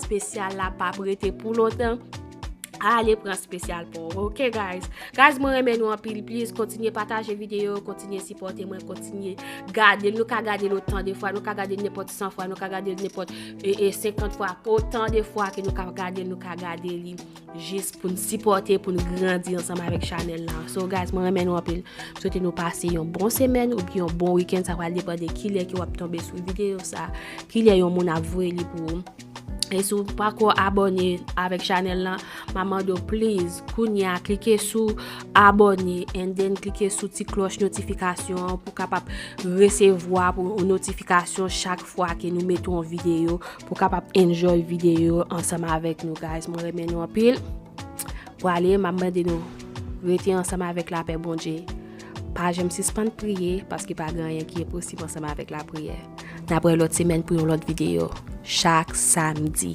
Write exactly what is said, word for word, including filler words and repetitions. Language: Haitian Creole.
espesyal la p ap rete pou lontan. Ale pran espesyal pa w, ok guys? Guys, mwen renmen nou anpil. Please, kontinye pataje videyo, kontinye sipòte mwen, kontinye gade l. Nou ka gade l otan de fwa, nou ka gade l nenpòt san fwa, nou ka gade l nenpòt e, e, senkant fwa, otan de fwa ke nou ka gade l, nou ka gade li jis pou n sipòte, pou n grandi ansanm avèk chanèl la. So guys, mwen renmen nou anpil. M swete nou pase yon bon semèn oubyen yon bon wikenn. Sa pral depann de kilè ke w ap tonbe sou videyo sa, kilè yon moun ap voye li pou ou. E si w pako abòne avèk chanèl la, m ap mande w, please, kounye a, klike sou abòne and then klike sou ti klòch notifikasyon an pou w kapab resevwa pou yon notifikasyon chak fwa ke nou mete yon videyo, pou w kapab enjoy videyo ansanm avèk nou, guys. Mwen renmen nou anpil. Pou ale, m ap mande nou rete ansanm avèk lapè Bondye. Pa janm sispann priye, paske pa gen anyen ki enposib ansanm avèk lapriyè. N ap wè lòt semèn pou yon lòt videyo, chak samdi.